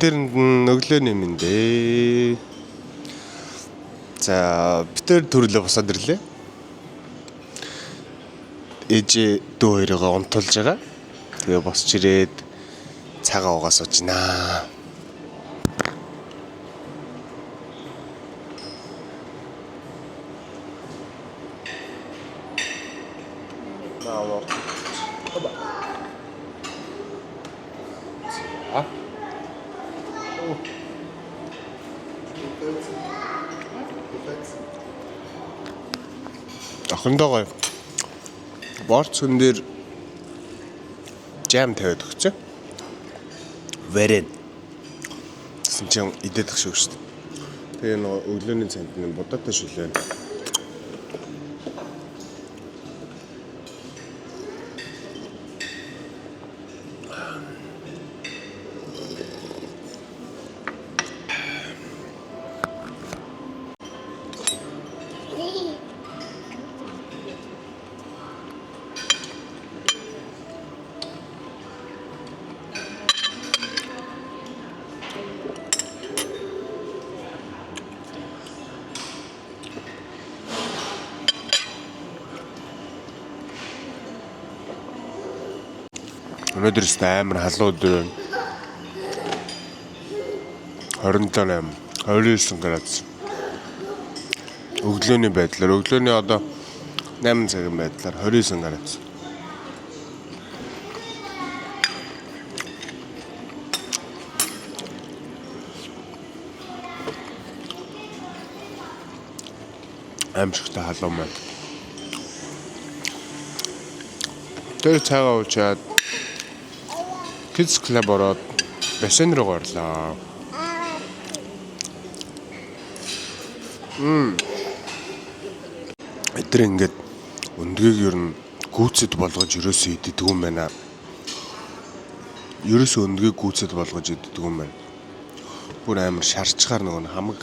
Бүгдээрэнд нь өглөөний мэнд ээ. За бид тэр төрлөө босоод ирлээ. Ээж дүү хоёроо унтуулж байгаа. Тэгээ босч ирээд цагаан угаа сууж байна. За. Охиндоо гоё. Борц хүн дээр жам тавиад өгсөн. Вэрэн. Гэсэн чинь идээд ах шиг шүү дээ. Тэгээ нөгөө өглөөний цайнд нь будаатай шүлээ. Өнөөдөр өстө амар халуун өдөр байна. 27 8, 29 градус. Өглөөний байдлаар өглөөний одоо 8 цагийн байдлаар 29 градус. Аимшигтай халуун байна. Тэр цайгаа уучаад Kids Club ороод бассейн руу орлоо. Эдгээр ингээд өндгийг ер нь гүйцэд болгож ерөөсөө иддэг юм байна. Ерөөсөө өндгийг гүйцэд болгож иддэг юм байна. Бүр амар шарчгаар нөгөө нь хамаг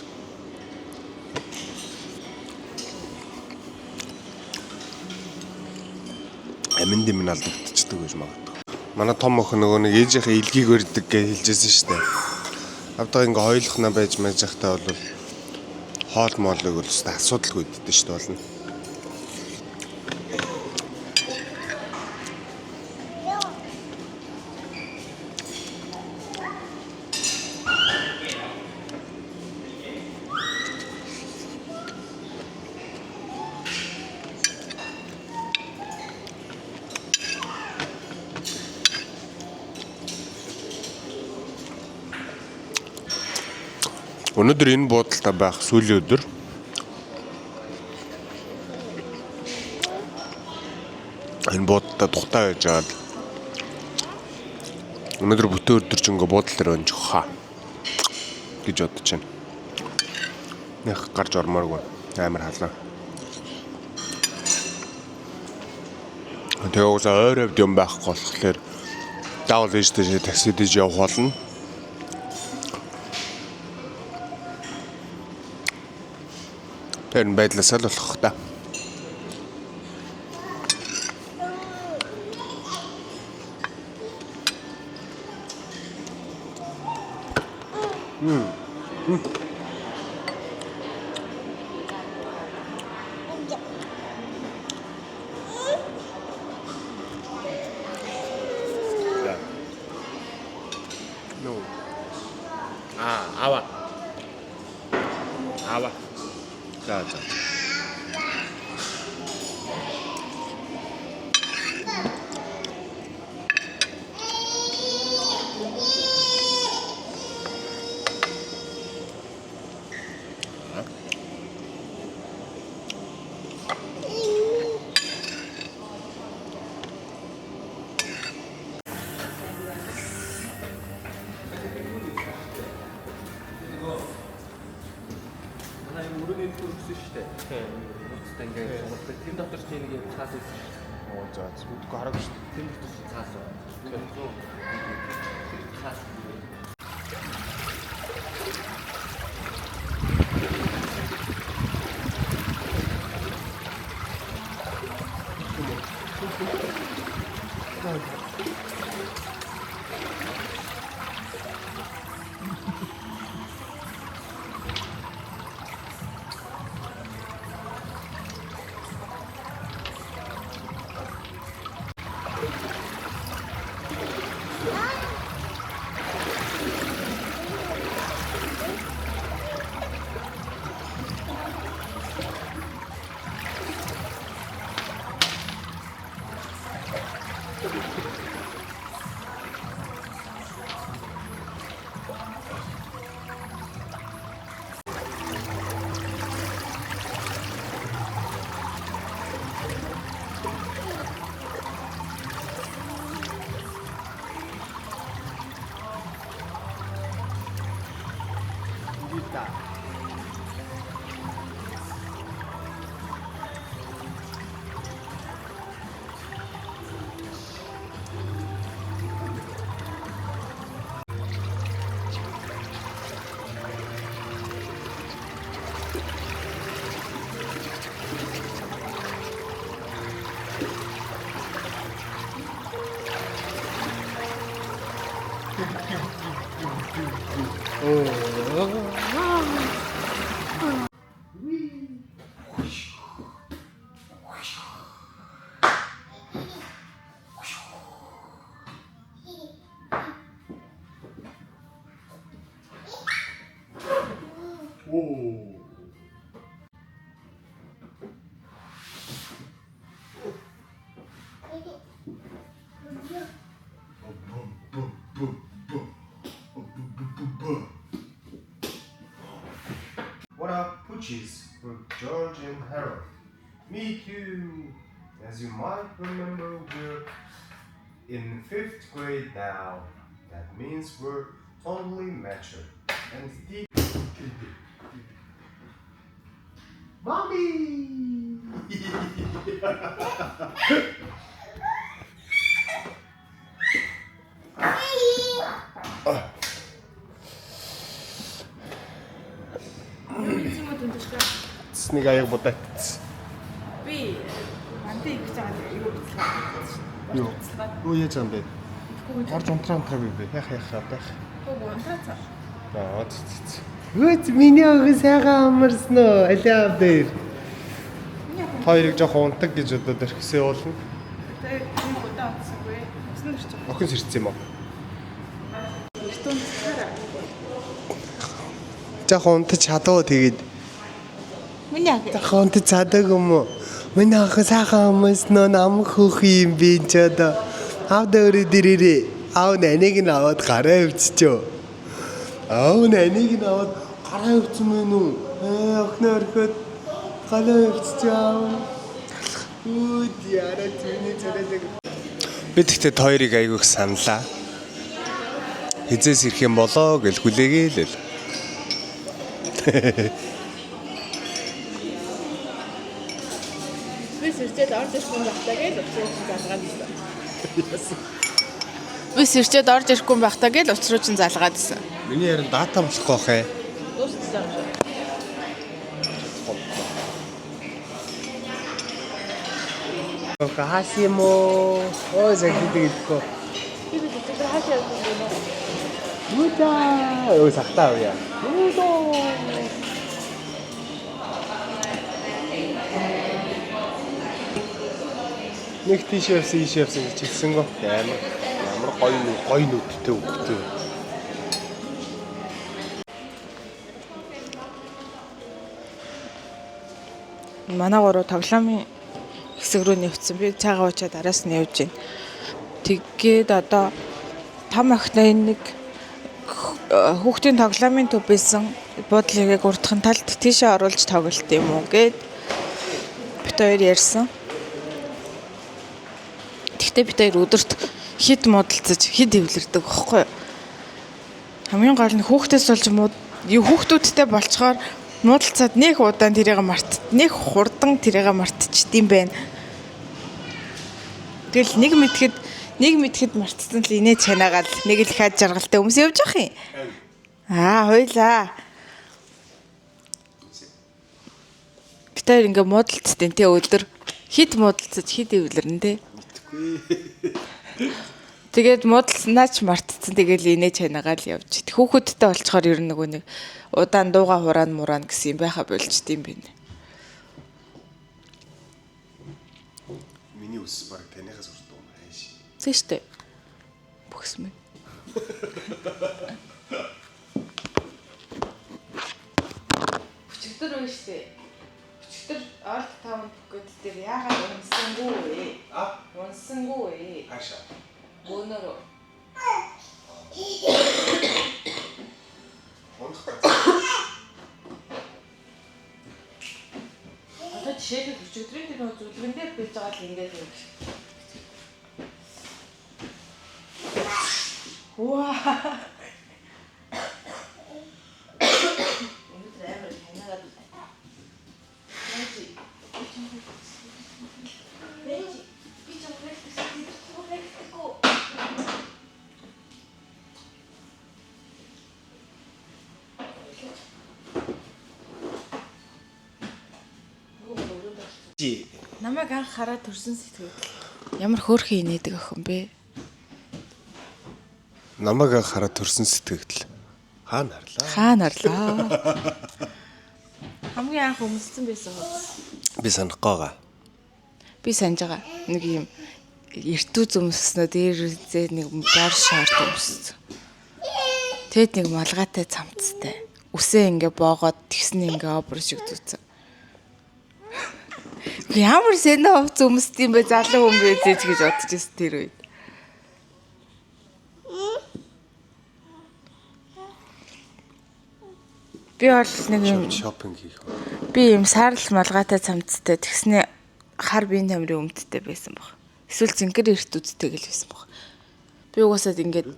амин дэмэн алдагдчихдаг гэж магадгүй. Манай том охин нөгөө нэг ээжийнхээ илгийг өрдөг гэж хэлжсэн шүү дээ. Авдаа ингээ хоёулахнаа байж мэж захтаа бол хоол моолыг бол өстой асуудалгүй иддэг шүү дээ болно. Өнөөдөр энэ буудалтай байх сүүлийн өдөр. Энэ буудалтай тухтай байж байгаад өнөөдөр бүтэн өдөр ч ингээ буудал дээр өнжих хаа гэж бодож байна. Нэх гарч ормооргүй амар халаа. Тэгээ уусаа ойр хавьд юм байхгүй болохоор заавал ээжтэй такси дэж явах болно. Тэр нь байдлаасаа л болох та. No. Аа, аваа. Аваа. За за. Манай юм өрөөний төр өгсөн шүү дээ. Тийм. Нууцтай ингээд сонголт. Тэр дотор чи нэг юм цаас байсан шүү дээ. Оо за мэдгүй хараагүй шүү дээ. Тэр дотор чи цаас байна. Тэр 100 тэр цаас. Пита. Оо. What up, Poochies? With George and Harold. Me too. As you might remember, we're in fifth grade now. That means we're totally mature and deep. Mommy! Цэснийг аяг будаатсан. Би мантыг хийж байгаа юу бицлээ. Юу? Юу яаж юм бэ? Орж унтраа унтраа би бэ. Яах яах байх. Үгүй унтраа. Аа ц ц. Үгүй миний охин сайхан амарсан уу? Алиа дээр. Хоёрыг жоохон унтаг гэж бодоод орхисон явуулна. Тэгээд би удаан унтсангүй. Усан дэрч байгаа. Охин сэрцсэн юм уу? Эрт унтсараа. Жоохон унтаж чадав тэгээд. Миний ах. Жоохон унтаж чадаагүй юм уу? Миний охин сайхан амарсан уу? Нам хөөх юм би ч одоо. Аав дөрөө дэрээрээ. Аав наныг нь аваад гараа өвччөө. Аав наныг нь аваад гараа өвчсөн мэн үү? Ээ охиноо орхиод гараа өвччөө аав. Үүд яра зүний царайлаг. Би тэгтээ хоёрыг айгүйх саналаа. Хизээс ирэх юм болоо гэл хүлээгээл л. Би сэрчээд орж ирэхгүй байхдаа гэж уцрууч залгаад ирсэн. Би сэрчээд орж ирэхгүй байхдаа гэж уцрууч залгаад ирсэн. Миний ярин дата болохгүй бах ээ. Дууссан юм шиг. Хасимо. Ой загдаг идэхгүй. Би би тэр хаашаа явсан юм бэ? Юута. Ой сахтаа авъя. Юудо. Нэг тийш явсан, ийш явсан гэж хэлсэнгөө. Амар ямар гоё нү гоё нүдтэй өгтэй. Манай гурав тоглоомын хэсэг рүү нэвтсэн. Би цаагаа уучаад араас нь явж байна. Тэгээд одоо том охиноо энэ нэг хүүхдийн тоглоомын төв байсан буудлыг урдхан талд тийшээ оруулж тоглолт юм уу гэд бит хоёр ярьсан. Тэгтээ бит хоёр өдөрт хэд муудалцаж хэд эвлэрдэг аахгүй юу? Хамгийн гол нь хүүхдээс болж мууд юу хүүхдүүдтэй болцохоор муудалцаад нэг удаан тэрийг март нэг хурдан тэрийг мартчихдим байх. Тэгэл нэг мэдхэд нэг мэдхэд мартсан л инээ чанаагаал нэг л хаад жаргалтай хүмүүс явж явах юм. Аа хуйлаа. Бид хоёр ингээ муудалцдیں۔ Тэ өдөр хит муудалцаж хит эвлэрнэ тэ. Тэгээд муудалцсанаа ч мартцсан. Тэгэл инээ чанаагаал явж. Хүүхэдтэй болцохоор ер нь нөгөө нэг удаан дууга хураан мураан гэсэн юм байха болчт юм байна. Миний үс баг танихаас урт юм хайш. Тэг штэ. Бөхс мэн. Өчигдөр байна штэ. Өчигдөр Old Town Phuket дээр яагаад унсангүй вэ? А? Унсангүй вэ? Хаашаа. Бөөнөрөө. Унах. Одоо жишээлбэл өчигдрийн тэр нөгөө зүлгэн дээр бийж байгаа л ингээд юм. Ваа. Намайг анх хараад төрсөн сэтгэл. Ямар хөөрхөн инээдэг охин бэ? Намайг анх хараад төрсөн сэтгэл. Хаана харлаа? Хаана харлаа? Хамгийн анх өмссөн байсан хувцас. Би санахгүй байгаа. Би санаж байгаа. Нэг юм эртүү өмсснөө дээр зээ нэг бор шорт өмссөн. Тэгэд нэг малгайтай цамцтай. Үсээ ингээ боогоод тэгсэн ингээ обр шиг зүтсэн. Ямар сэнэ хувц өмсд юм бэ залуу хүн бэ зээж гэж бодож байсан тэр үед. Би бол нэг юм Шопинг хийх. би юм саарл малгайтай цамцтай тэгснэ хар биеийн тамирын өмдтэй байсан баг. Эсвэл зинкэр эрт үзтэй гэл байсан баг. Би угаасаа ингээд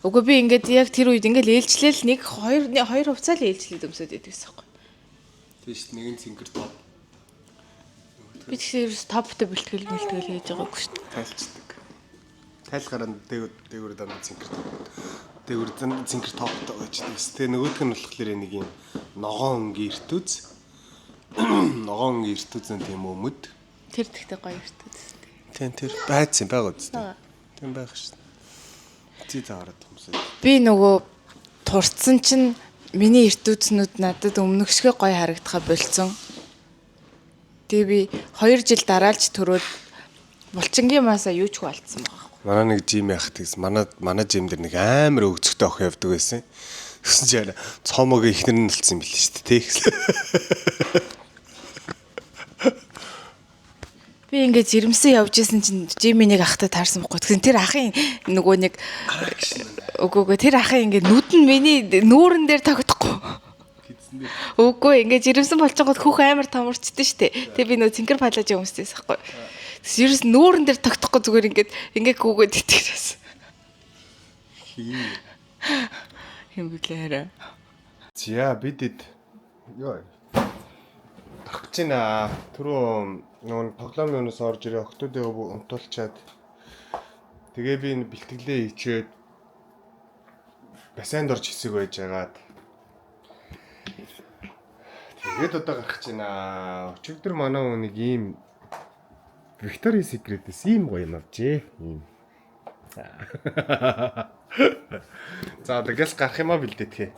Үгүй би ингээд яг тэр үед ингээд ээлжлээл нэг хоёр хоёр хувцас л ээлжлээд өмсөд идэг гэсэн юм. Тийш нэгэн цэнхэр топ Би тэгсэн ерөөс топтой бэлтгэл мэлтгэл хийж байгаагүй шүү дээ. тайлчдаг. Тайлахаараа дээгүүр дээгүүр дандаа цэнхэр топ. Дээгүүр дандаа цэнхэр топтой байж байгаа. Тэгээ нөгөөх нь болохоор нэг юм ногоон өнгийн эртүз. Ногоон өнгийн эртүзэн тийм өмд. Тэр тэгтээ гоё эрт үзсэн. Тийм тэр байцсан байгаа үстэй. Тийм байх шүү. Чи заарад хүмүүсээ. Би нөгөө турцсан чинь миний эрт үзнүүд надад өмнөгшгөө гоё харагдахаа болцсон. Тэгээ би 2 жил дараалж төрөөд булчингийн масаа юу ч хүү алдсан байгаа. Манай нэг жим яах гэсэн. Манай жим дээр нэг амар өгцөгтэй охин явдаг байсан. Тэгсэн чинь цоомогийн ихнэр нь болцсон юм билээ шүү дээ. Тэ гэсэн. Би ингээд жирэмсэн явж исэн чинь Жими нэг ахтай таарсан байхгүй. Тэгсэн тэр ахын нөгөө нэг үгүй тэр ахын ингээд нүд нь миний нүүрэн дээр тогтохгүй. Үгүй ингээд жирэмсэн болчихгоод хөх амар томорчдөө штэ. Тэгээ би нөгөө цэнхэр палаж өмсдөөс байхгүй. Тэгсэн ерөөс нүүрэн дээр тогтохгүй зүгээр ингээд ингээд гүгээд итгэжсэн. Юм билээ хараа. За бидэд ёо. Гарах гэж байна. Түрүү нөгөө тоглоомын өнөөс орж ирээ октоодыг унтуулчаад тэгээ би энэ бэлтгэлээ хийчээд бассейнд орж хэсэг байж агаад тэгээд одоо гарах гэж байна. Өчигдөр манай хүн нэг ийм Victoria's Secret-ээс ийм гоё юм авчээ. Ийм. За тэгээс гарах юмаа бэлдээтгэе.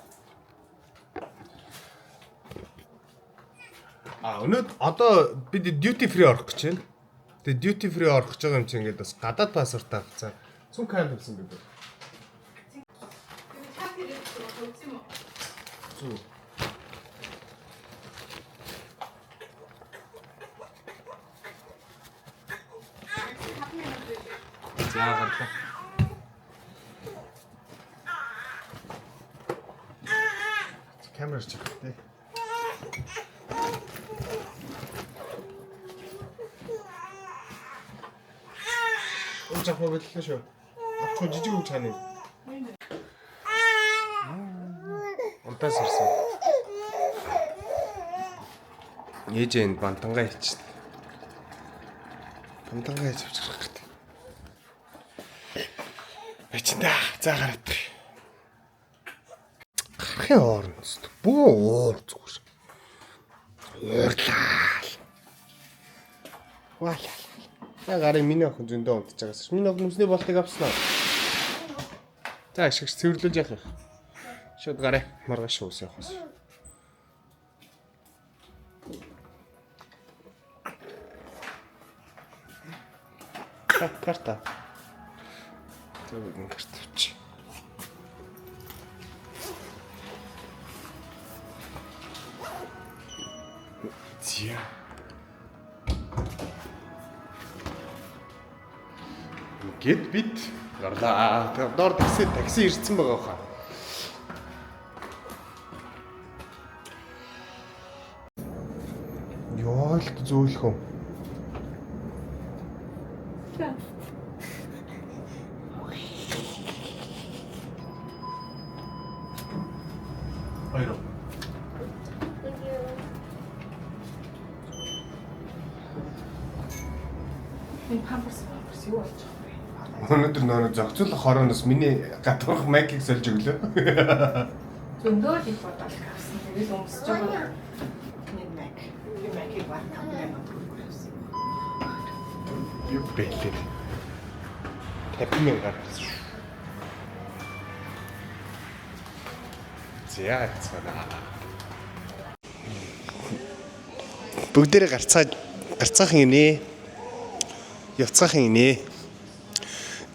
А өнөөд одоо бид duty free орох гэж байна. Тэгээ duty free орох гэж байгаа юм чинь ингээд бас гадаад паспорт авцсан. Цүнх хаан тавьсан бэ? Зүг. За гарлаа. Камер чигтэй. Ууж авах боллоо шүү. Авчих жижиг үг чаана. Унтаас ирсэн. Ээж энэ бантангаа хийчихсэн. Бантангаа хийж авчих гэдэг. Бичэндэ за гараад. Гарахын оронд бүү уур зүгээр. Уурлаа. Валаа. За гарын миний охин зөндөө унтж байгаас. Миний охин нүсний болтыг авсан аа. За ашигч цэвэрлүүлж яах вэ? Шууд гараа. Маргааш уус явах бас. Карта. За бүгэн карт авчи. За. Гэт бид гарлаа. Тэр доор такси ирсэн байгаа хаа. Ёолт зөөлхөн. Хоёр. Энэ памперс юу болж байгаа вэ? Өнөөдөр нөө зохицуулах хорооноос миний гадуурх майкийг сольж өглөө. Зөндөө л их бодол авсан. Тэгэл өмсөж байгаа нэг майк. Би майкийг баг тавьна. Юу бэлээ. 50 мянгаар гэсэн шүү. За цаана. Бүгдээрээ гарцгаах гинэ. Явцгаах гинэ.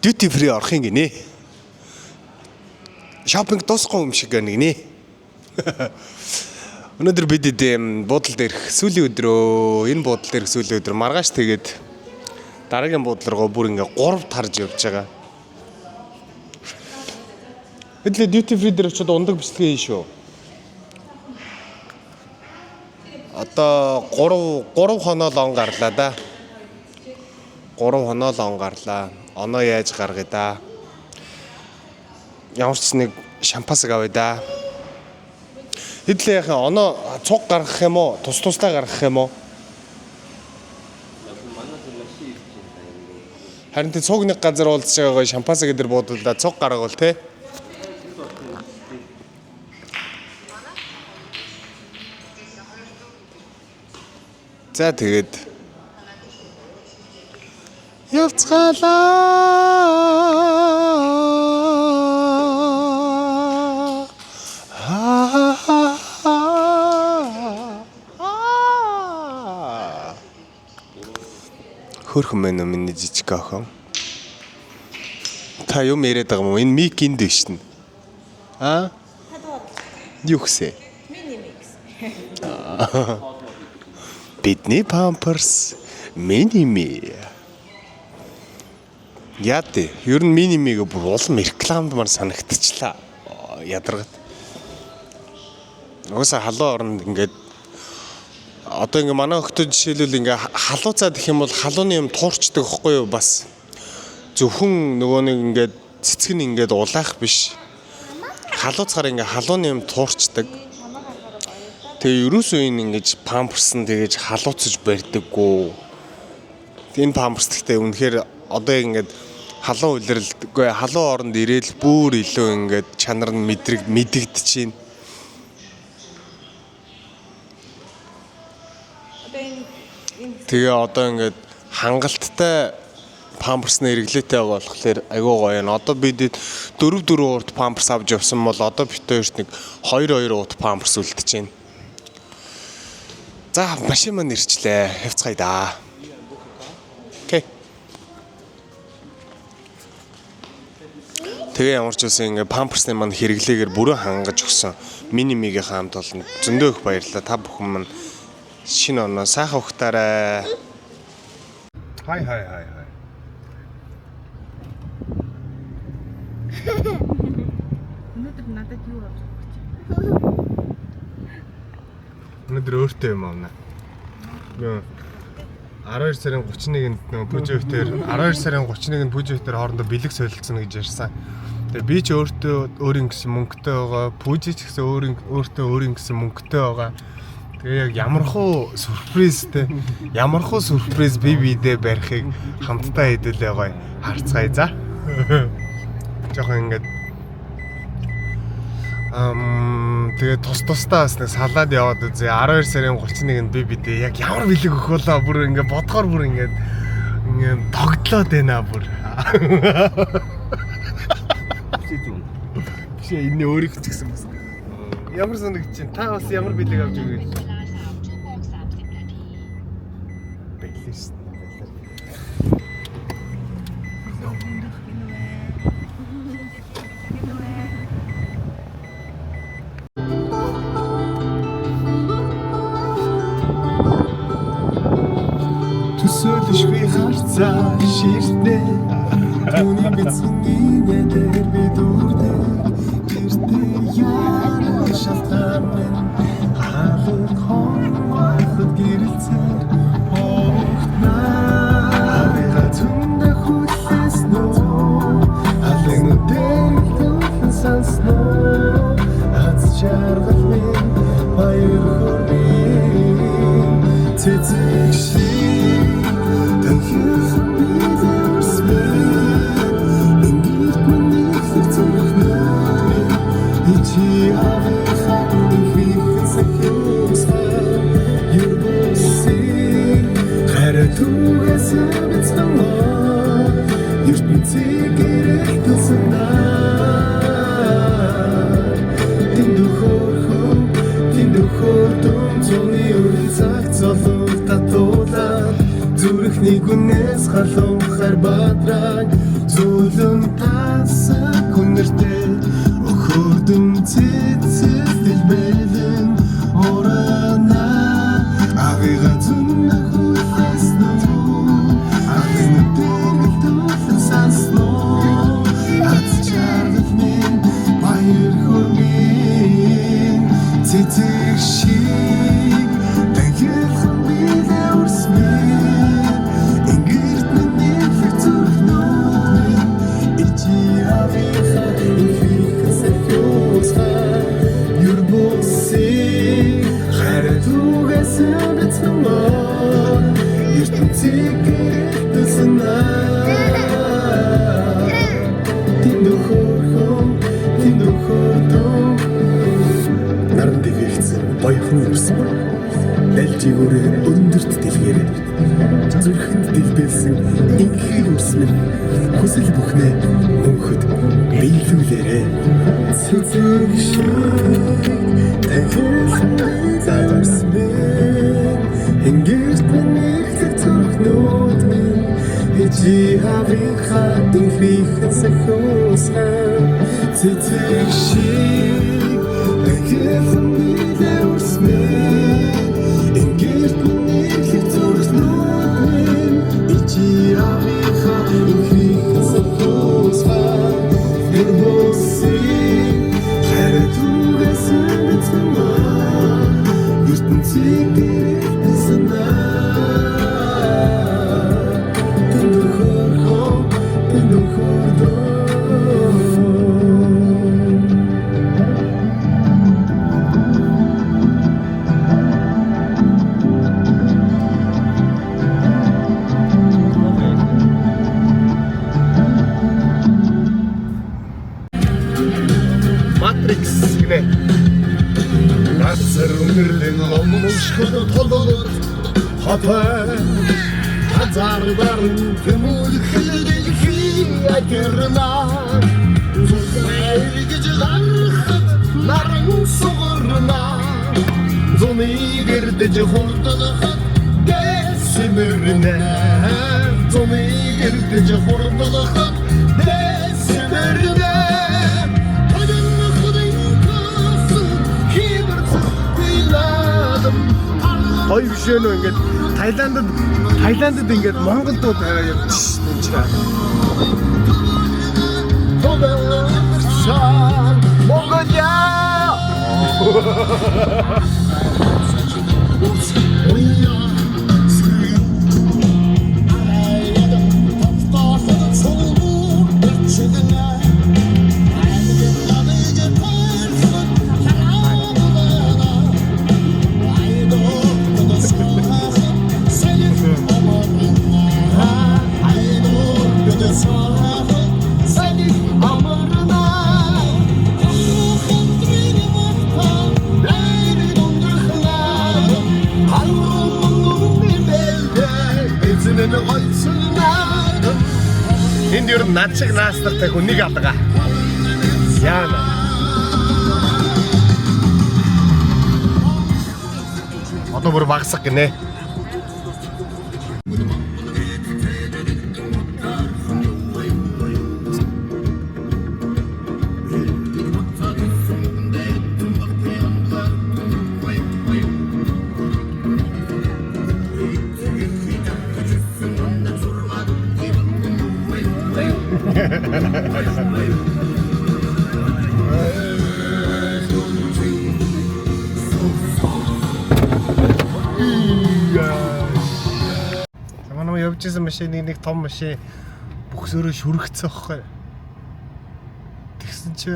Duty free орохын гинэ. Шопинг дуусахгүй юм шиг байна гинэ. Өнөөдөр бид буудал дээрх сүүлийн өдрөө, энэ буудал дээрх сүүлийн өдөр маргааш тэгээд дараагийн буудал руу бүр ингээ 3 тарж явж байгаа. Хэдлээ duty free дээр очиод ундаг бичлэгээ хийн шүү. Одоо 3 хоноо л он гарлаа да. 3 хоноо л он гарлаа. Оноо яаж гаргая да. Ямар ч нэг шампасаг авъя да. Хэдлээ яхаа оноо цуг гаргах юм уу? Тус тусдаа гаргах юм уу? Харин тэ цуг нэг газар уулзж байгаа гоё шампасаг дээр буудалда цуг гаргавал те. За тэгээд явцгаалаа. Хөрхөн мэн миний жижиг охин. Та юм яриад байгаа юм уу? Энэ мик энд биш нь. Аа? Юу гэсэ? Мини микс. Бидний Pampers Mini-Me. Яа тий. Ер нь Mini-Me-г бүр улам рекламд мар санагдчихлаа. Ядаргат. Угаасаа халуун оронд ингээд одоо ингээ манай охтод жишээлбэл ингээ халууцаад гэх юм бол халууны юм туурчдаг хөхгүй юу бас. Зөвхөн нөгөө нэг ингээд цэцэг нь ингээд улаах биш. Халууцгаар ингээ халууны юм туурчдаг. Тэгээ ерөөсөө энэ ингэж памперс нь тэгэж халууцаж барьдаггүй. Энэ памперс гэхдээ үнэхээр одоо яг ингээд халуун улиралдгүй халуун оронд ирээл бүр илүү ингээд чанар нь мэдрэг мэдэгдэж байна. Одоо энэ Тэгээ одоо ингээд хангалттай памперсны хэрэглээтэй байгаа болохоор айгүй гоё юм. Одоо бид 4 4 урт памперс авч явсан бол одоо бит хоёрт нэг 2 2 урт памперс үлдэж байна. За машин маань ирчлээ. Явцгаая да. Окей. Тэгээ ямар ч байсан ингээ памперсны маань хэрэглээгээр бүрэн хангаж өгсөн. Мини мигийн хамт олон зөндөө их баярлалаа. Та бүхэн маань шинэ оноо сайхан ухтаарай. Хай хай хай хай. Өнөөдөр надад юу авч өгөх вэ? Өнөөдөр өөртөө юм авна. Нөө 12 сарын 31-нд нөө Пүжи хотоор 12 сарын 31-нд Пүжи хотоор хоорондоо бэлэг солилцсон гэж ярьсан. Тэгээ би ч өөртөө өөрийн гэсэн мөнгөтэй байгаа. Пүжи ч гэсэн өөрийн өөртөө өөрийн гэсэн мөнгөтэй байгаа. Тэгээ яг ямархуу сюрприз те ямархуу сюрприз би бидээ барихыг хамтдаа хэдүүлээ гоё харцгаая за. Жохон ингээд тэгээ тус тусдаа бас нэг салаад яваад үзье. 12 сарын 31-нд би бидээ яг ямар бэлэг өгөх болоо бүр ингээд бодгоор бүр ингээд ингээд тогтлоод байна бүр. Биш зүүн. Биш ээ энэ өөрийнх ч гэсэн бас. Ямар санагдаж чинь та бас ямар бэлэг авч өгөх вэ? เวลา3ชั่วโมง30นาที Бэлэн шүү дээ. Төсөөлшгүй харцаа ширтнэ. Түүний бицэн инээдэр би дүүрдэ. Гэртээ яарах шалтгаан минь хаалга хонгоход гэрэлцээр хогтнаа. Хаалга зөндө хүлээсэн үү? Халын дээр төлөн сансан уу? Аз жаргал минь баяр хөөр минь цэцэг шиг тэнхэрхэн бид өрсмэн энгэрт минь ихлэх зүрхнүүд минь ичи авихаа ихвих сэхэсгэр юрбэсэр хараад Түгээс бяцхан ертөнцийг гэрэлтсэн Тэнд хөөрхөн тэнд хөөрдөн зуны үрэл цаг золон татуулаад зүрхний гүнээс халуун хар бадраг зүүлэн тасаг хүнэртэй өхөрдөн цэцэл дэлбэлэн урана авига зүнэ хүлээсэн үү ахны дэргэлтүүлэн сансан уу аз жаргал минь баяр хөөр минь цэцэг шиг тахилхан билээ өрсмэн ингэрт минь нийлэх зүрхнүүд минь ичи авиха инхийхэн сахиусга юр бүсийг хайр түгээс бяцхан ертөнцийг гэрэлтсэн Тэнд хөөрхөн тэнд хөөрдөн наран дэвэгцэн гоёхон өрсөн дальжигөөрэ өндөрт дэлгээрээ зүрхэнд дэлбэлсэн инхийг өрсмөн хүсэл бүхнээ мөнхөд биелүүлээрэ цэцэг шиг танхилхан зарсмэн ингэрт минь ихлэх зүрхнүүд минь ичи хавийнхаа дэнхрийнхэн сахиусган цэцэг шиг танхилхан билээ өрсмэн ингэрт минь ихлэх зүрхнүүд минь ичи хавийнхаа дэнхрийнхэн сахиусган тэр бүсийг хайр түгээс бяцхан ертөнцийг гэрэлтсэн Тэнд хөөрхөн тэнд хөөрдөн. Matrix гинэ. Газар өнөрлөн ломшход толгод хотой хазар барн тэмүүлхэл дэлхий агирна Зүрхэл гэж гарахад наран сугарна Зуны гэрдэж хурдлахад дэсмэрнэ Зуны гэрдэж хурдлахад дэсмэрнэ Гоё биш ээ нөө ингээд Таиландд ингээд Монгол дуу тавиа явж шээ энэ чинь. Mongolia! Энд ер нь над шиг наастартай хүн нэг алга. Яана. Одоо бүр багсаг гинэ. За манай явж исэн машины нэг том машин бүхсөөрөө шүргцэн байхгүй. Тэгсэн чи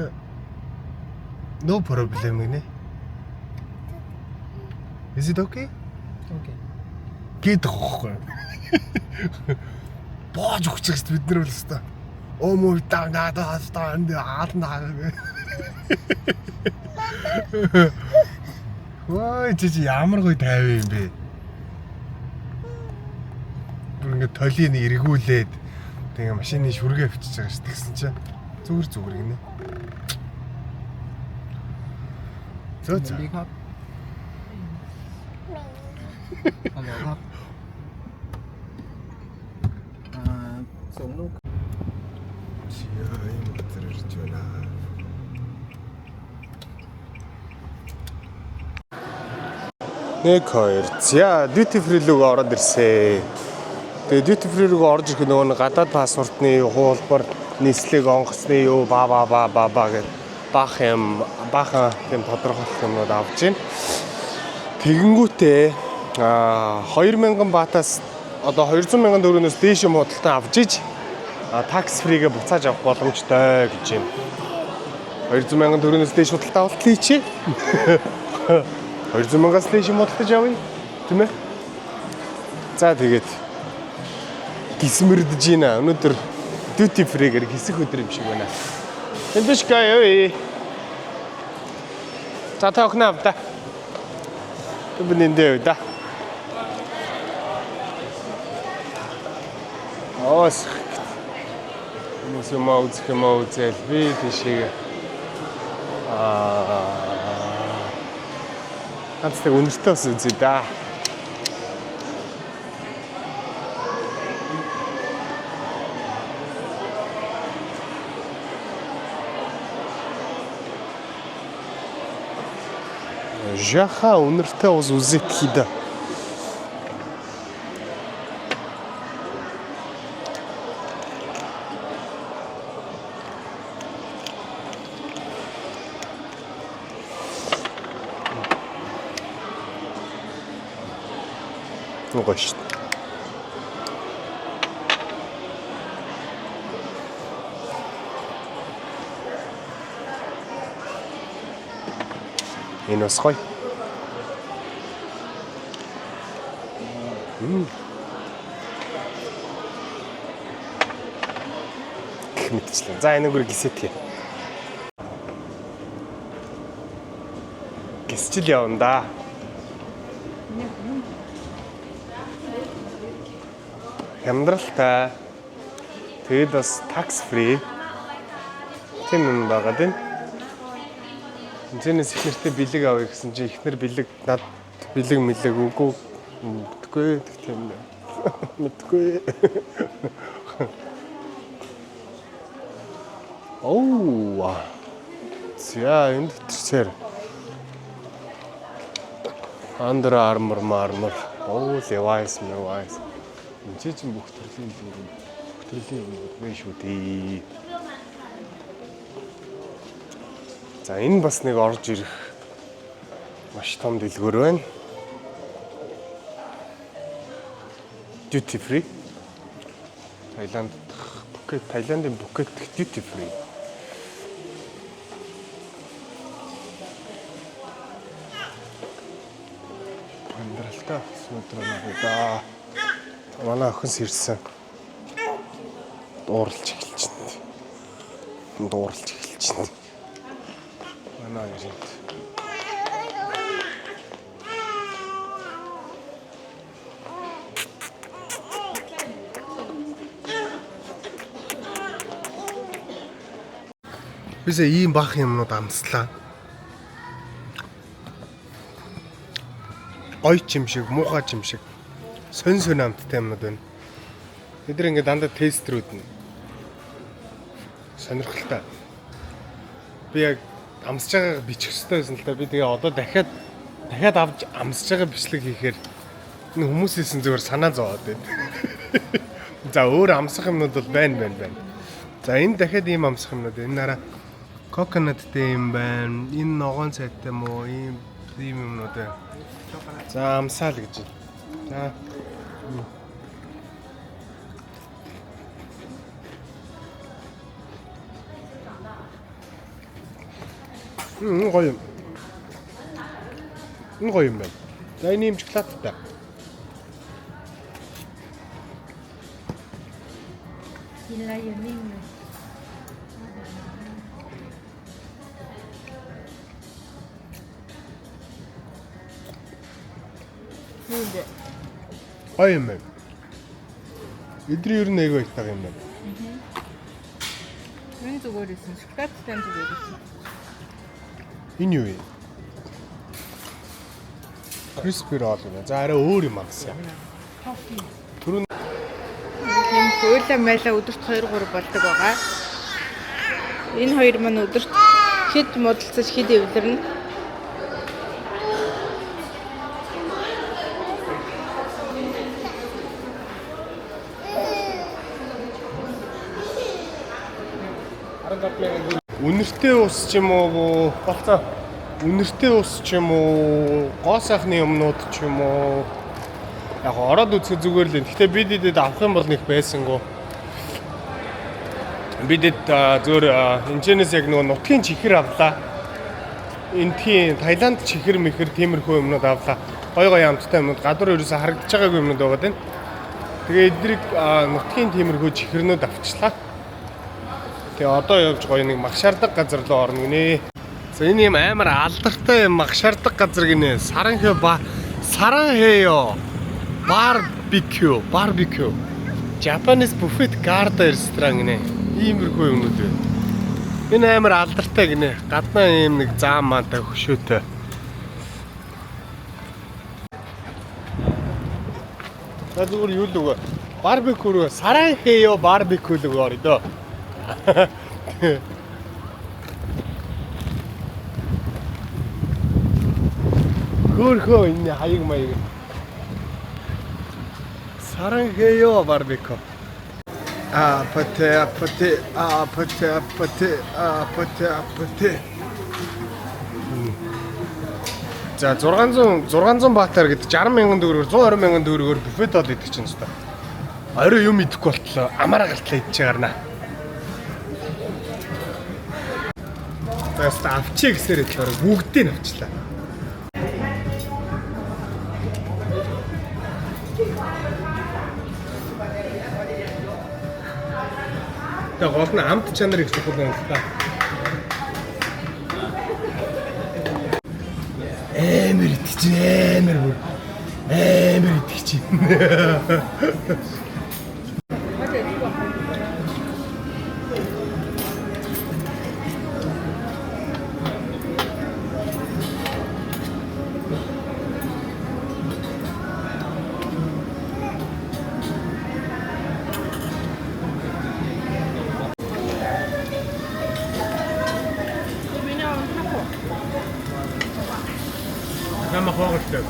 no problem гинэ. Is it okay? Okay. Гэдэг байхгүй. Боож өгч гэж бид нар бол өстой. Оо муу даа надаа хастаа энд аална. Вай чи чи ямар гоё тайван юм бэ? Ингээд толийг эргүүлээд тэгээ машины шүргээ авчиж байгаа ш тэгсэн чинь зүгээр зүгээр гинэ. Зөө зөө. ดีครับฮัลโหลครับอ่าส่งลูก За ийм газар ирж байна. Нэг хоёр. За duty free рүү ороод ирсэн. Тэгээ duty free рүү орж ирэх нөгөө нэг гадаад паспортны хуулбар нислэг онгоцны юу ба ба ба ба ба гэд баах юм баахан тийм тодорхойлох юмнууд авч байна. Тэгэнгүүтээ а 2000 баатаас одоо 200 мянган төгрөгнөөс дээш юм худалдан авч иж tax free-гээ буцааж авах боломжтой гэж юм. 200 мянган төгрөгнөөс дээш худалдан авалт хийчихье. 200 мянгаас дээш юм худалдаж авъя. Тийм ээ? За тэгээд гисмэрдэж байна. Өнөөдөр duty free-гээр гисэх өдөр юм шиг байна. Энд биш гай ой. За та охин авда. Би нэндээ да. Оос. Хүмүүс юм аа үзэх юм аа үзэл би тийшээ аа ганц нэг үнэртэй бас үзье да. Жаха үнэртэй ус үзэх хийдэ. Гоё шүү дээ. Энэ бас гоё. Гэх мэтчлэн. За энэ үгээр гисэтгий. Гисчил явна да. Хямдралтай. Тэгэд бас tax free. Тийм юм байгаа тийм. Энэчнээс их нэртэй бэлэг авъя гэсэн чинь ихнэр бэлэг над бэлэг мэлэг үгүй мэдгүй гэх тийм юм. Мэдгүй. Оу. За энэ дотор цэр. Under Armour мармар. Оо Levi's Levi's. Энд чинь бүх төрлийн юм. Бүх төрлийн юм байна шүү дээ. За энэ бас нэг орж ирэх маш том дэлгүүр байна. Duty free. Таиланд дахь Пхукет, Таиландын Пхукет дэх duty free. Амьдралтай авсан өдөр нэг да. Манай охин сэрсэн. Дууралж эхэлж байна. Дууралж эхэлж байна. Манай хоёрын. Бисээ ийм баах юмнууд амслаа. Гоё ч юм шиг, муухай ч юм шиг. Сонь сонь амттай юмнууд байна. Бид нар ингээд дандаа тестрүүд нь сонирхолтой. Би яг амсж байгааг бичих ёстой байсан л да. Би тэгээ одоо дахиад дахиад авч амсж байгаа бичлэг хийхээр энэ хүмүүсээс нь зүгээр санаа зовоод байна. За өөр амсах юмнууд бол байна байна байна. За энэ дахиад ийм амсах юмнууд. Энэ нараа coconut-тэй юм байна. Энэ ногоон цайтай мó ийм ийм юмнууд байна. За амсаал гэж. За. Энэ гоё юм. Энэ гоё юм байна. За энэ ийм шоколадтай. กินอะไรอยู่นิ่งเลย Гоё юм байна. Эдний ер нь айгүй их таг юм байна. Энэ зүгээр исэн. Шоколадтай зүгээр исэн. Энэ юу юм? Crispy roll гэнэ. За арай өөр юм авсан. Түрүү Тийм хөөла майла өдөрт 2 3 болдог байгаа. Энэ хоёр маань өдөрт хэд модалцаж хэд эвлэрнэ. Үнэртэй ус ч юм уу, болцоо. Үнэртэй ус ч юм уу, гоо сайхны юмнууд ч юм уу. Яг ороод үзэх зүгээр л юм. Гэхдээ бид эдэд авах юм бол нэг байсангүй. Бид эд зөөр энэчнээс яг нөгөө нутгийн чихэр авлаа. Энтхийн Таиланд чихэр мэхэр тиймэрхүү юмнууд авлаа. Гой гой амттай юмнууд гадуур ерөөсө харагдаж байгаагүй юмнууд байгаа даа. Тэгээ эднийг нутгийн тиймэрхүү чихэрнүүд авчлаа. Тэгээ одоо явж гоё нэг магшаардаг газар руу орно гинэ. За энэ юм амар алдартай юм магшаардаг газар гинэ. Саранхэ ба Саранхэё. Барбекю, барбекю. Japanese buffet garden restaurant гинэ. Иймэрхүү юмнууд байна. Энэ амар алдартай гинэ. Гаднаа ийм нэг зам маантай хөшөөтэй. За зүгээр юу л өгөө. Барбекю рүү Саранхэё барбекю л өгөө орё дөө. Хөөхөө энэ хаяг маяг. 사랑해요 바비큐. 아파트 아파트 아파트 아파트 아파트 아파트. За 600 баатар гэдэг 60 мянган төгрөгөөр 120 мянган төгрөгөөр буфет од идэх чинь хэвээр. Орой юм идэхгүй болтлоо амаараа гартлаа идчихэ гарна. За авчиг гэсээр идлээ бүгдийг нь авчлаа. Тэгээ гол нь амт чанар их чухал байна л та. Амар итгэж амар бүр амар итгэж. Намаа хоогтой.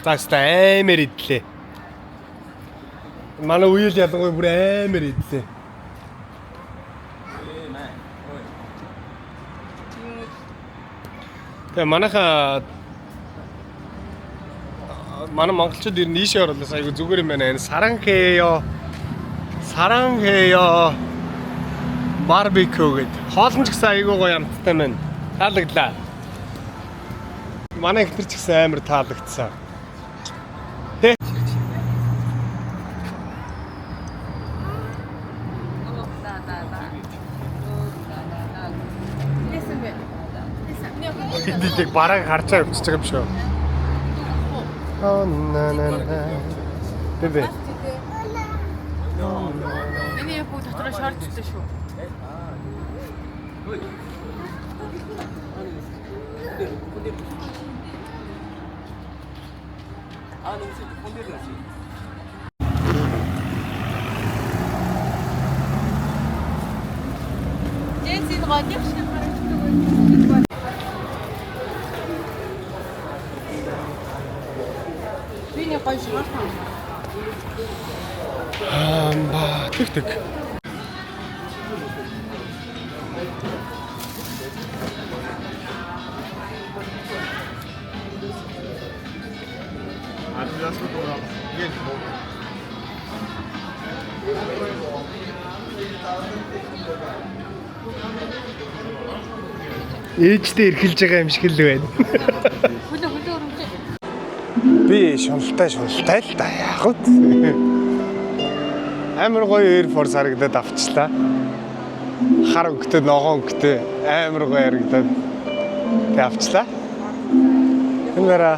За өстой амар идлээ. Манай үеэл ялангуяа бүр амар идлээ. Тэгээ манайхаа манай монголчууд ер нь ийшээ оруулаас айгу зүгээр юм байна. Энэ саранхэё. Саранхэё. Барбекю гэд. Хоол нь ч гэсэн айгу гоё амттай байна. Таалагдлаа. Манай ихнэр ч гэсэн амар таалагдсан. Тэ? Энд яг барааг харчаа явчихж байгаа юм шүү. Аа на на на. Бэбэ. Энэ яг бүгд дотроо шоржтой шүү. Аа нүсээ хүн дээр нүсээ. Дженсийн годих шиг харагддаг байна. Би нэг гоё смартфон. Ба тэг тэг. Ээжтэй эрхэлж байгаа юм шиг л байна. Хөлөө хөлөө өргөжөө. Би шуналтай шуналтай л да яах вэ? Амар гоё Air Force харагдаад авчлаа. Хар өнгөтэй, ногоон өнгөтэй амар гоё харагдаад тэг авчлаа. Энэ гараа.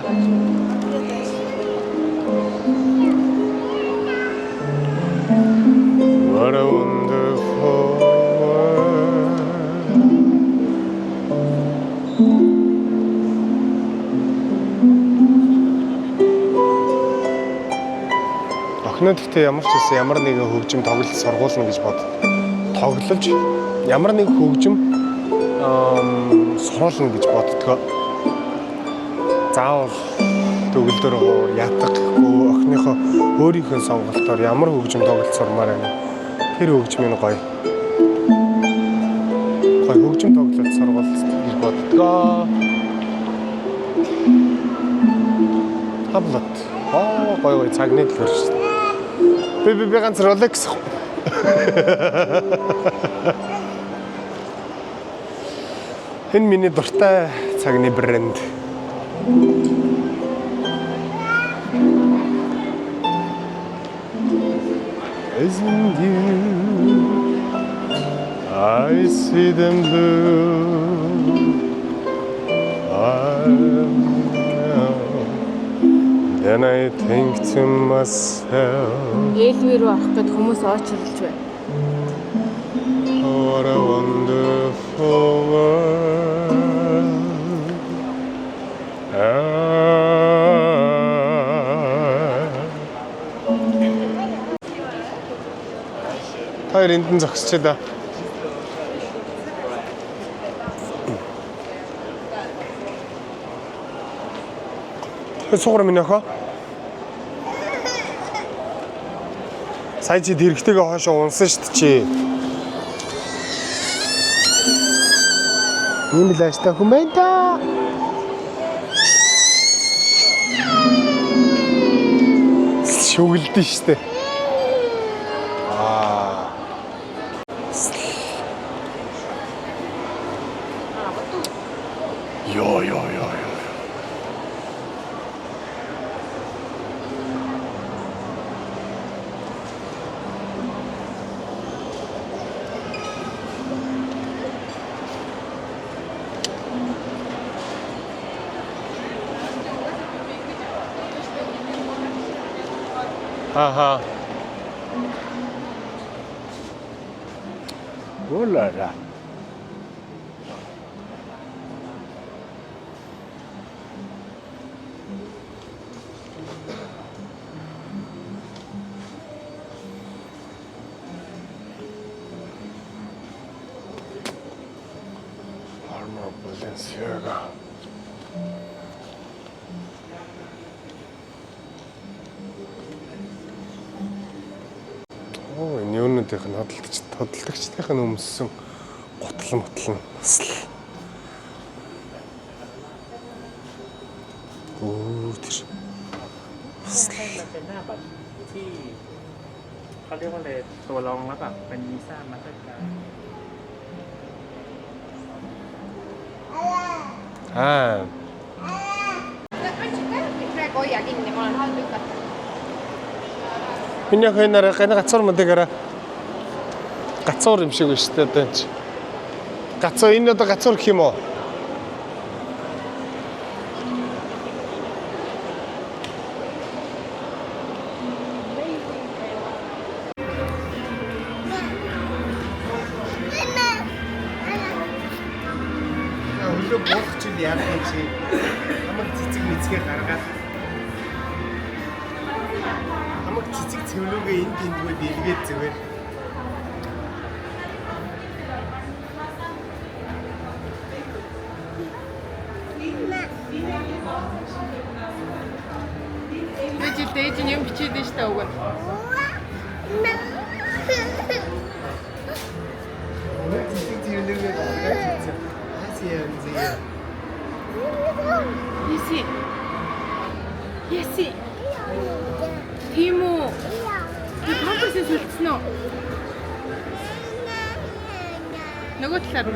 What a wonderful world. Охиноо гэхдээ ямар ч байсан ямар нэгэн хөгжим тоглолт сургуулна гэж бод. Тоглож ямар нэгэн хөгжим сургуулна гэж боддгоо. Заавал төгөлдөр хуу ятгахгүй охиныхоо өөрийнхөө сонголтоор ямар хөгжим тоглолт сурмаар байна. Тэр хөгжмийн гоё. Гоё хөгжим тоглолт сургууль гэж боддгоо. Таблет. Аа гоё гоё цагны дэлгэр шүү дээ. Би ганц Rolex. Энэ миний дуртай цагны брэнд. Isn't you? I see them blue. I Then I think to myself. Ээлвэр рүү орох гээд хүмүүс оочирлж байна. What a wonderful world. Та хоёр энд нь зогсчихъя да. Суугар минь охоо. Сая чи тэрэгтэйгээ хоошоо унсан шүү дээ чи. Ийм л ааштай хүн байна да. Шүгэлдэн штэ. Аа. Йоо ёо ёо ёо. Аха. Улара. Armor Balenciaga. Оо, энэ юунуудынх нь хөдөлгөгчдийнх нь өмссөн гутал мутал нь бас л. Өө тэр. ใช่มันเป็นหน้าบัตรที่เขาเรียกว่าอะไรตัวรองแล้วแบบเป็นวีซ่ามาสเตอร์การ์ด Аа. Praegu hoia kinni, ma olen halb hükata. Миний охин нараа гана гацуур мөдөг гацуур юм шиг байна шүү дээ одоо энэ чи. Гацуу энэ одоо гацуур гэх юм уу? Хөлөө буулгах чинь яах юм чи? Хамаг цэцэг мэцгээ гаргаад. Цэцэг цэвлүүгээ энэ тэндгүүд илгээд зүгээр. Ээж л ээж нь юм бичээд нь штэ уг нь. Цэцэг цэвлүүгээ гаргаад цэцэг. Хас юм зээ. Еси. Еси. Тийм үү? Би памперсээ солилцсон уу? Нөгөө талаар нь.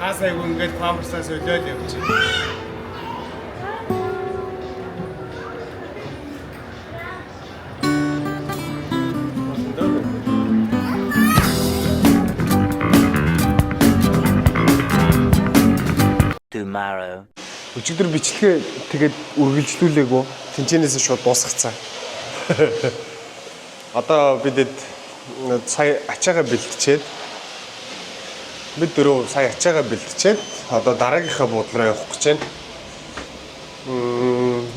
Хаас айгу ингээд памперсаа солиод явж байна. Tomorrow. Өчигдөр бичлэгээ тэгээд үргэлжлүүлээгүү. Тэнчэнээс шууд дуусгацсан. Одоо бидэд сая ачаагаа бэлтчихэд бид дөрөв сая ачаагаа бэлтчихэд одоо дараагийнхаа буудлын руу явах гэж байна.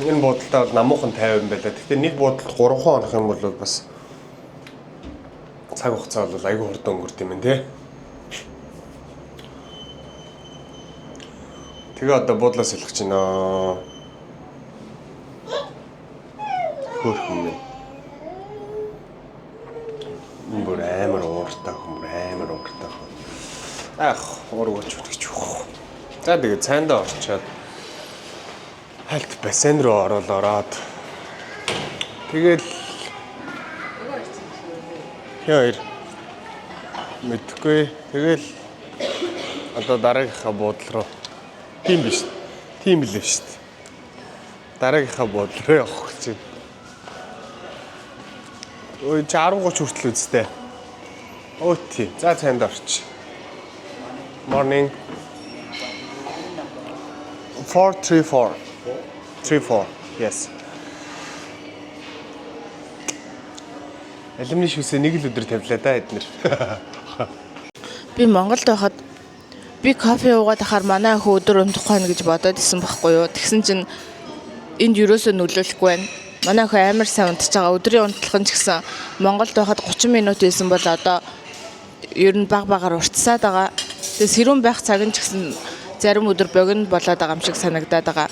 Энэ буудалдаа бол намуухан 50 байлаа. Гэхдээ нэг буудалд 3 хоног юм бол бас цаг хугацаа бол айгүй хурдан өнгөрд юм тий. Тэгээ одоо буудлаас солих гэж байна. Хөөрхөн минь. Энэ бүр амар ууртай хүн, бүр амар ууртай хүн. Ах, уургууч үтгэж өгөх. За тэгээ цайндаа орчоод хальт бассейн руу ороод ороод тэгэл хин хоёр мэдхгүй. Тэгэл одоо дараагийнхаа буудлын руу. Тийм биш. Тийм билээ шүү дээ. Дараагийнхаа буудлын руу явах гэж байна. Ой чи 10:30 хүртэл үсттэй. Өө тий. За цайнд орч. Morning. 434. 34. Yes. Алимны шүсээ нэг л өдөр тавилаа да эднэр. Би Монголд байхад би кофе уугаад ахаар манай охин өдөр унтахгүй байна гэж бодоод исэн байхгүй юу. Тэгсэн чинь энд юусоо нөлөөлөхгүй байна. Манай охин амар сайн унтж байгаа. Өдрийн унтлах нь ч гэсэн Монголд байхад 30 минут байсан бол одоо ер нь баг багаар уртсаад байгаа. Тэгээ сэрүүн байх цаг нь ч гэсэн зарим өдөр богино болоод байгаа юм шиг санагдаад байгаа.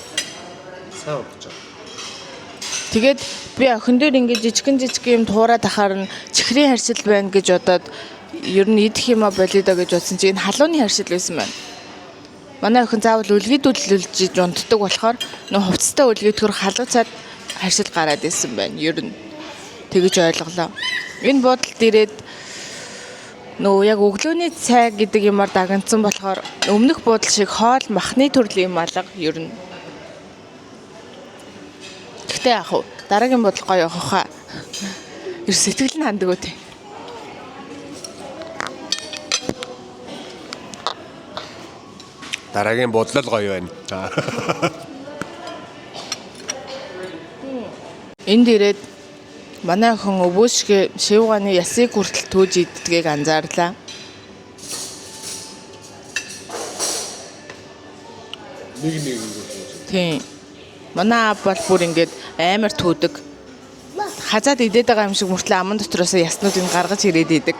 Сайн унтж байгаа. Тэгээд би охин дээр ингэж жижигэн жижиг юм туураад ахаар нь чихрийн харшил байна гэж бодоод ер нь идэх юма болио гэж бодсон чинь энэ халууны харшил байсан байна. Манай охин заавал үлгийдүүлж унтдаг болохоор нөө хувцастай үлгийдэхэр халууцаад харшил гараад исэн байна. Ер нь тэгэж ойлголоо. Энэ бодолд ирээд нөө яг өглөөний цай гэдэг юмар дагнцсан болохоор өмнөх буудал шиг хоол махны төрлийн юм алга ер нь. Гэхдээ яах вэ? Дараагийн бодол гоё явах хаа. Ер сэтгэл нь хандаг үү те. Дараагийн бодлол гоё байна. Энд ирээд манай охин өвөөшгөө шивгааны ясыг хүртэл төөж иддгийг анзаарлаа. Нэг нэг ингэж. Тийм. Манай аав бол бүр ингээд амар түүдэг. Хазаад идээд байгаа юм шиг мөртлөө аман дотроос яснуудыг гаргаж ирээд идэг.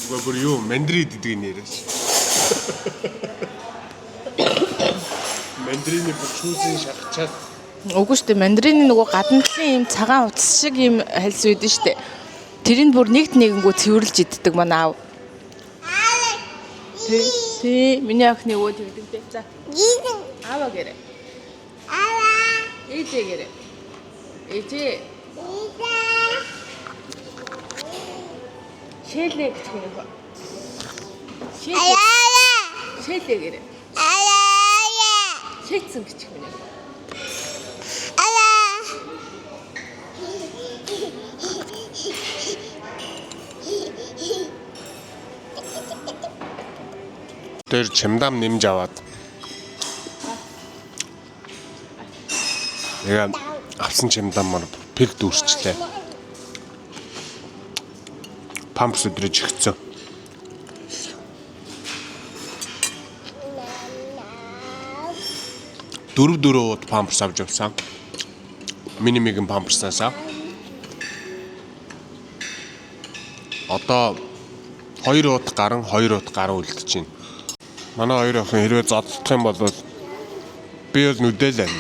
Үгүй бүр юу мандрин иддэг нэрээс. Мандрины бүр чүүзэн шархчаад Үгүй шүү дээ. Мандарины нөгөө гадна талын ийм цагаан утас шиг ийм хальс үйдэн шүү дээ. Тэрийг бүр нэгт нэгэнгүү цэвэрлж иддэг манай аав. Тий. Тий. Миний охины өвөө тэгдэг дээ. За. Аава гэрээ. Ээжээ гэрээ. Ээжээ. Шээлээ гэж гэнэ. Шээлээ. Шээлээ гэрээ. Шээцэн гэж гэнэ. Тэр чимдам нэмж аваад. Тэгээ авсан чимдамаар пэр дүүрчлээ. Памперс өдрөж өгцөн. Дөрөв дөрөв ууд памперс авч явсан. Миний мигэн памперснаасаа. Одоо хоёр ууд гарan хоёр ууд гарan үлдэж байна. Манай хоёр охин хэрвээ зодтолдох юм бол би бол нүдэл байна.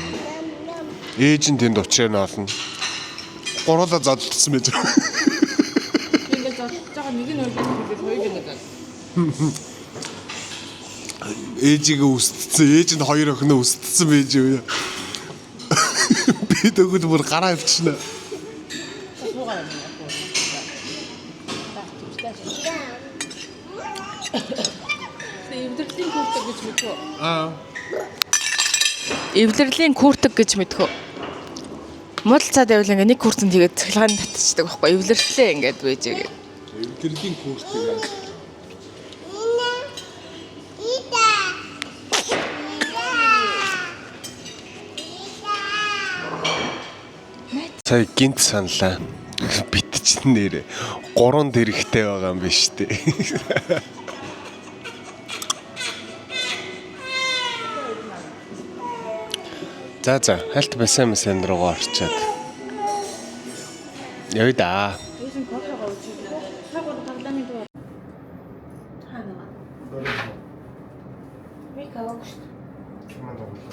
Ээж нь тэнд учрыг нь олно. Гуруула зодтолдсон байж байгаа. Ингээд зодтолж байгаа нэг нь үлдэх тэгээд хоёр ингээд зодтол. Ээжигээ үстсэн. Ээж нь хоёр охиноо үстсэн байж юу. Би тэгвэл бүр гараа авчна. Суугаа юм яах вэ? Эвлэрлийн күртэг гэж мэдхүү. Аа. Эвлэрлийн күртэг гэж мэдхүү. Муудалцаад байвал ингээ нэг күртэн тэгээд цахилгаан татчихдаг байхгүй. Эвлэртлээ ингээд байж байгаа. Эвлэрлийн күртэг. Сая гинт саналаа. Бит чинь нэрэ гурван дэрэгтэй байгаа юм биш үү? За за, хальт байсан мэсэн руугаа орчоод. Явъя да. Кино тоглоо.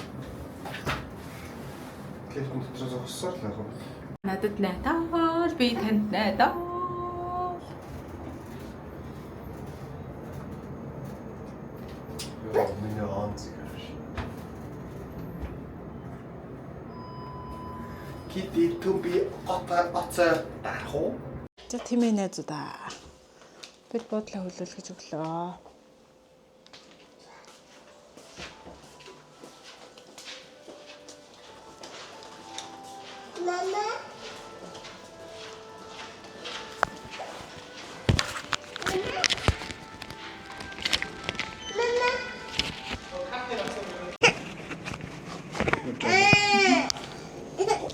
Телефон дотроос зогссоор л яг. Надад найдаал, би танд найдаал. Йоо, миний онц гарш. Кити түмби ота оца дарах уу? За тийм ээ найзуудаа. Бид буудлаа хөлөөлөх гэж өглөө.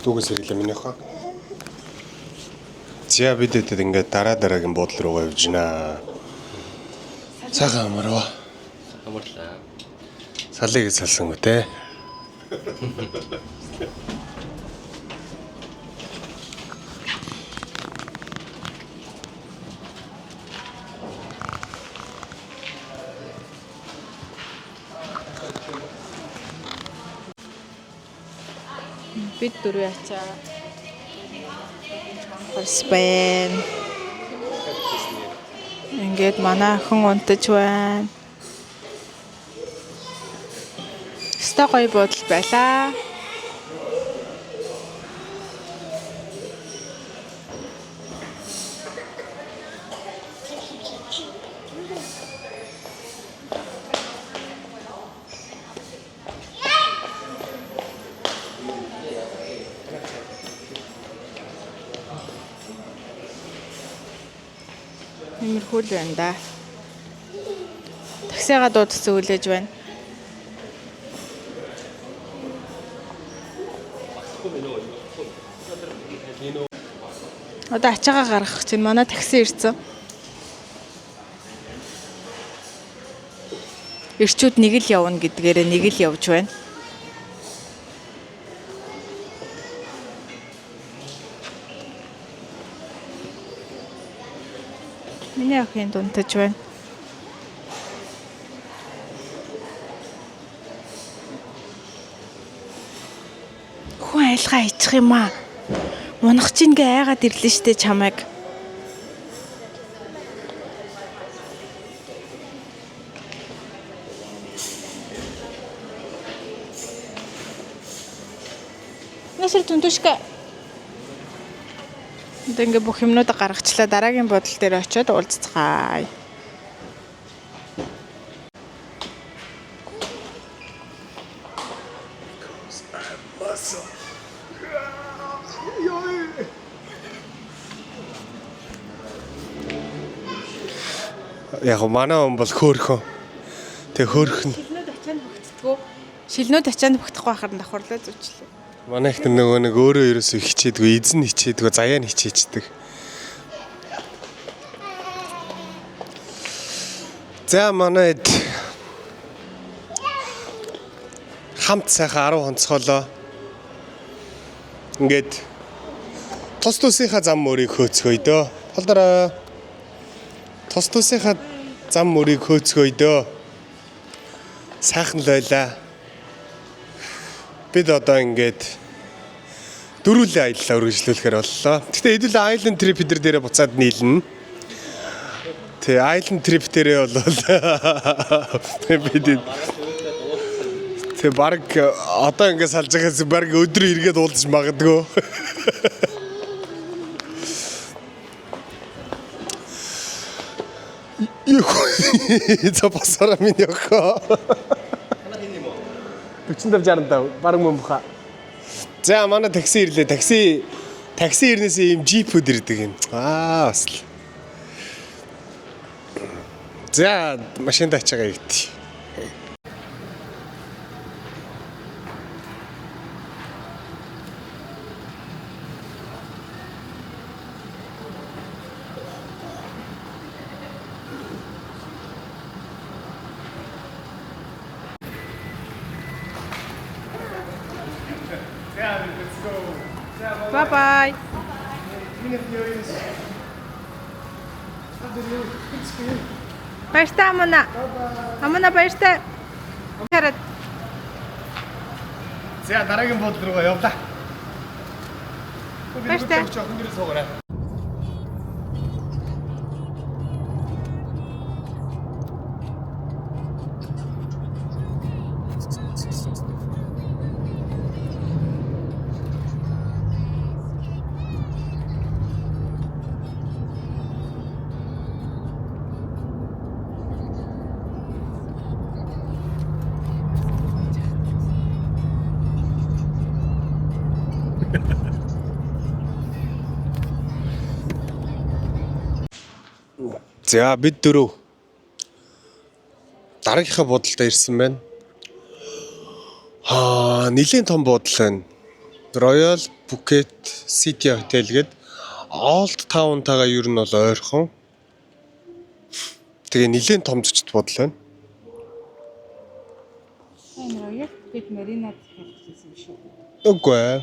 Дүүгээс ирлээ минийхөө. За бид хэд ингээд дараа дараагийн буудлын руугаа явж гинэ. Цагаан амарва. Амарлаа. Салыг салсангүй те. Бид дөрөв ачаа. Гарс байна. Ингээд манай охин унтаж байна. Өстой гоё буудал байлаа. Иймэрхүү л байна да. Таксигаа дуудсан хүлээж байна. Одоо ачаагаа гаргах чинь манай такси ирсэн. Ирчүүд нэг л явна гэдгээрээ нэг л явж байна. Миний охин дунтаж байна. Хүн айлгаа ичих юм аа. Мунах чинь ингээ айгаад ирлээ штэ чамайг. Насэр дүндүшгэ. Одоо ингээ бүх юмнуудаа гаргачлаа. Дараагийн бодол дээр очиод уулзцгаая. Яг гоо манай он бол хөөхөн. Тэг хөөхөн. Шилнүүд ачаанд өгтдгөө. Шилнүүд ачаанд өгдөхгүй байхаар нь давхарлаа зүчлээ. Манай их нөгөө нэг өөрөө ерөөсөө хичээдгүй, эзэн хичээдгүй, заяа нь хичээчдэг. За манай хэд хамт сайхан 10 хонцголоо. Ингээд тус тусынхаа зам мөрийг хөөцгөөе дөө. Холдороо. Тус тусынхаа зам мөрийг хөөцгөөе дөө. Сайхан л байлаа. Бид одоо ингээд дөрвөлээ аяллаа үргэлжлүүлэхээр боллоо. Гэтэ хэдүүлээ island trip дээр дээрээ буцаад нийлнэ. Тэ island trip дээрээ бол бид Тэ баг одоо ингээд салж байгаас баг өдөр эргээд уулзч магадгүй. Юу за босороо минь ёхоо. 45 65 бараг мөн баха. За манай такси ирлээ. Такси такси ирнээс ийм джипүүд ирдэг юм. Аа бас л. За машинд ачаагаа ирдэ. Bye bye. Баяртай амана. Амана баяртай. Хараад За дараагийн буудлын руугаа явлаа. Баяртай. Охин дээрээ суугаарай. За бид дөрөв дараагийнхаа буудалдаа ирсэн байна. Аа, нэлийн том буудал байна. Royal Phuket City Hotel гээд Old Town-тайгаа ер нь бол ойрхон. Тэгээ нэлийн том зочд буудал байна. Энэ Royal Phuket Marina захиалчихсан юм шүү. Үгүй ээ.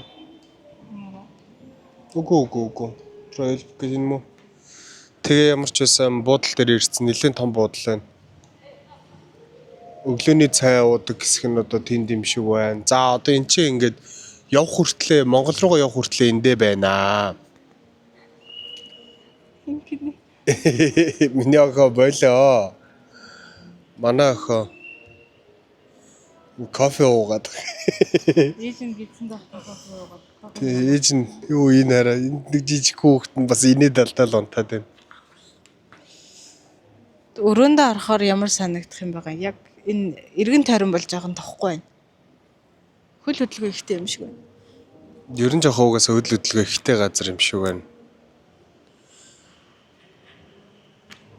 Үгүй үгүй үгүй. Royal Phuket энэ мүү? Тэгээ ямар ч байсан буудал дээр ирсэн нэлийн том буудал байна. Өглөөний цай уудаг хэсэг нь одоо тэнд юм шиг байна. За одоо эн чинь ингээд явх хүртлээ Монгол руугаа явх хүртлээ эндээ байна. Миний охин болоо. Манай охин кофе уугаад. Ээж нь гидсэн доктор кофе уугаад. Тэгээ ээж нь юу энэ хараа энд нэг жижиг хүүхэд нь бас инээд алдаал унтаад байна. Өрөөндөө орохоор ямар санагдах юм байгаа. Яг энэ эргэн тойрон бол жоохон тохгүй байна. Хөл хөдөлгөөн ихтэй юм шиг байна. Ер нь жоохон угаасаа хөдөл хөдөлгөөн ихтэй газар юм шиг байна.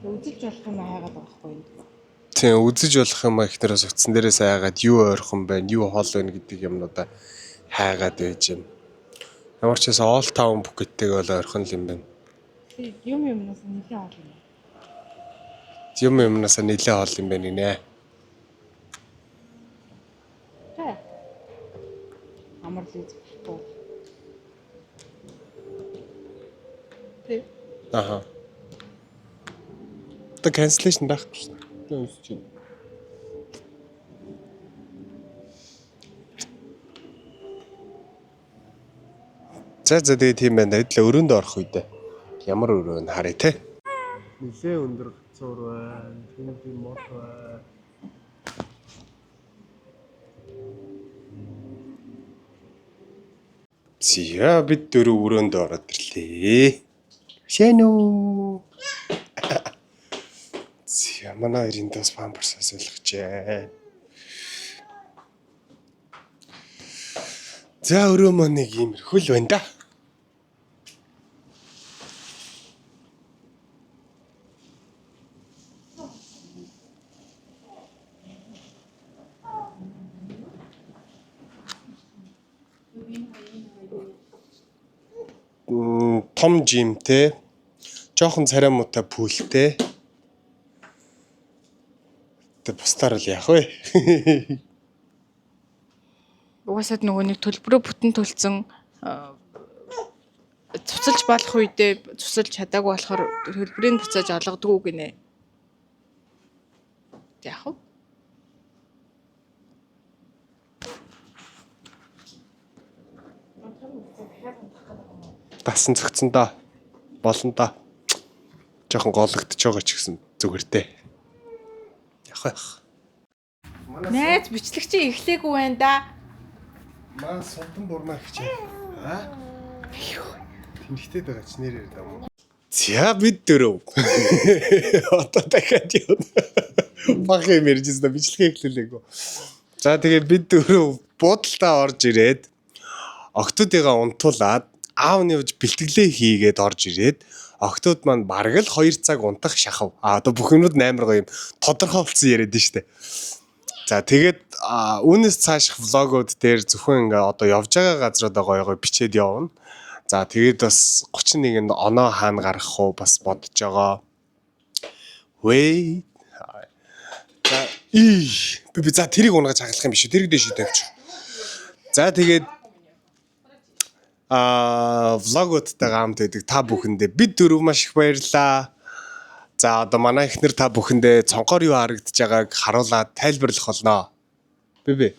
Үзэж болох юм хайгаад байгаа хгүй юу? Тийм үзэж болох юм а ихнэрээс утсан дээрээс хайгаад юу ойрхон байна, юу хол байна гэдэг юмнуудаа хайгаад байж юм. Ямар ч байсан All Town Phuket-ийг бол ойрхон л юм байна. Юм юмнаас нэлээд хол юм. Юм юмнасаа нэлээ хол юм байна гинэ. Тэ. Амар л үзэхгүй. Тэ. Аха. Одоо cancellation байхгүй шин. Би өнсөж байна. За за тэгээ тийм байна. Хэдлээ өрөөндөө орох үедээ ямар өрөө нь харъя те. Нилээ өндөр гацуур байна. Тэнд мод байна. Зя бид дөрөв өрөөндөө ороод ирлээ. Шэн үү. Зя манай хоёрын дас памперсаа солихжээ. За өрөө маань нэг иймэрхүү л байна да. Том жимтэй, жоохон царай муутай пүүлтэй. Тэ бусдаар л яах вэ? Угаасаа нөгөө нэг төлбөрөө бүтэн төлцөн цуцалж болох үедээ цуцалж чадаагүй болохоор төлбөрийг буцааж олгодгүй гинэ. Яах вэ? Дасан зөгцөн доо. Болно доо. Жоохон гологдож байгаа ч гэсэн зүгээр дээ. Яах вэ? Найз бичлэг чи эхлээгүй байна да. Маа сунтан бурмаа хичээ. Аа? Тэнхтэй байгаа ч нэрээр даа мó. За бид дөрөв. Одоо дахиад явна. Баг юм ярьжсэн да бичлэгээ эхлүүлээгүй. За тэгээ бид дөрөв буудалтаа орж ирээд октоодыгаа унтуулад аав нь явж бэлтгэлээ хийгээд орж ирээд октод маань бараг л 2 цаг унтах шахав. А одоо бүх юмуд амар гоё юм тодорхой болсон яриад нь штэ. За тэгээд үүнээс цааших влогууд дээр зөвхөн ингээ одоо явж байгаа газруудаа гоё гоё бичээд явна. За тэгээд бас 31-нд оноо хаана гаргах уу бас бодож байгаа. Wait. За ий би за тэрийг унгаж хаглах юм биш үү? Тэрийг дэше тавьчих. За тэгээд влогуудтайгаа хамт байдаг та бүхэндээ бид дөрөв маш их баярлалаа. За одоо манай эхнэр та бүхэндээ цонхоор юу харагдаж байгааг харуулад тайлбарлах болно. Би.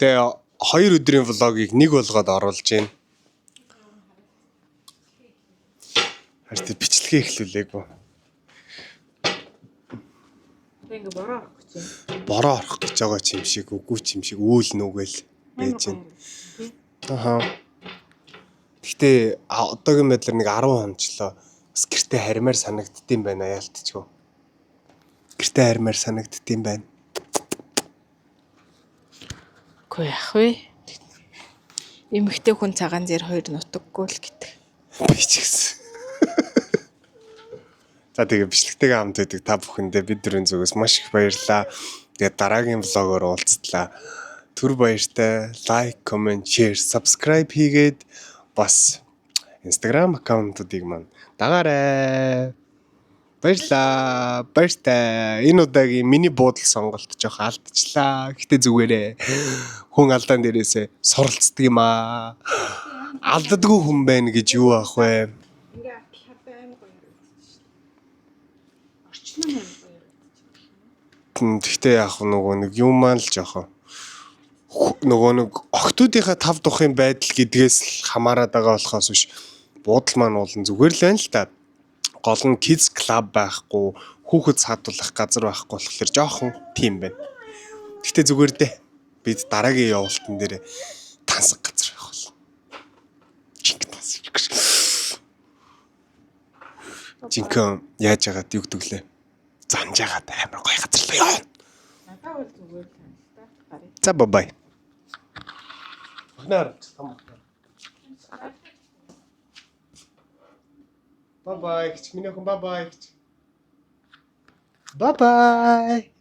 Тэгээ хоёр өдрийн влогийг нэг болгоод оруулж байна. Харин тэ бичлэгээ эхлүүлээгүй. Ингээ бороо орох гэж байна. Бороо орох гэж байгаа ч юм шиг, үгүй ч юм шиг үүл нүгэл байж байна. Аха. Гэхдээ одоогийн байдлаар нэг 10 хончлоо. Бас гэртээ харимаар санагддсан байна яалтчгүй. Гэртээ харимаар санагддсан байна. Үгүй яах вэ? Эмэгтэй хүн цагаан зэр хоёр нутаггүй л гэдэг. Би ч гэсэн. За тэгээ бичлэгтэйгээ хамт байдаг та бүхэндээ бид дөрвөн зүгээс маш их баярлалаа. Тэгээ дараагийн влогоор уулзтлаа. Түр баяртай лайк, comment, share, subscribe хийгээд бас Instagram аккаунтуудыг маань дагаарай. Баярлалаа. Баяртай. Энэ удаагийн миний буудал сонголт жоох алдчихлаа. Гэтэ зүгээрээ. Хүн алдаан дээрээсээ суралцдаг юм аа. Алддаггүй хүн байна гэж юу аах вэ? Ингээ атлахад амар гоё харагдчих шин. Орчин нь амар гоё харагдчих. Гэхдээ яг нөгөө нэг юм маань л жоохон нөгөө нэг октоодынхаа тав тухын байдал гэдгээс л хамаарат байгаа болохоос биш буудал маань уулан зүгээр л байна л та. Гол нь kids club байхгүй, хүүхэд саадуулах газар байхгүй болохоор жоохон тийм байна. Гэхдээ зүгээр дээ. Бид дараагийн явуултан дээр тансаг газар байх болно. Жинхэнэ тансаг. Жинхэнэ яаж яагаад юу гэдэг лээ. Занж яагаад амар гоё газар руу явна. Надад бол зүгээр л байна л та. Гарыг. За бай бай. Охиноор том охиноор. Бай бай гэж миний охин бай бай гэж. Бай бай.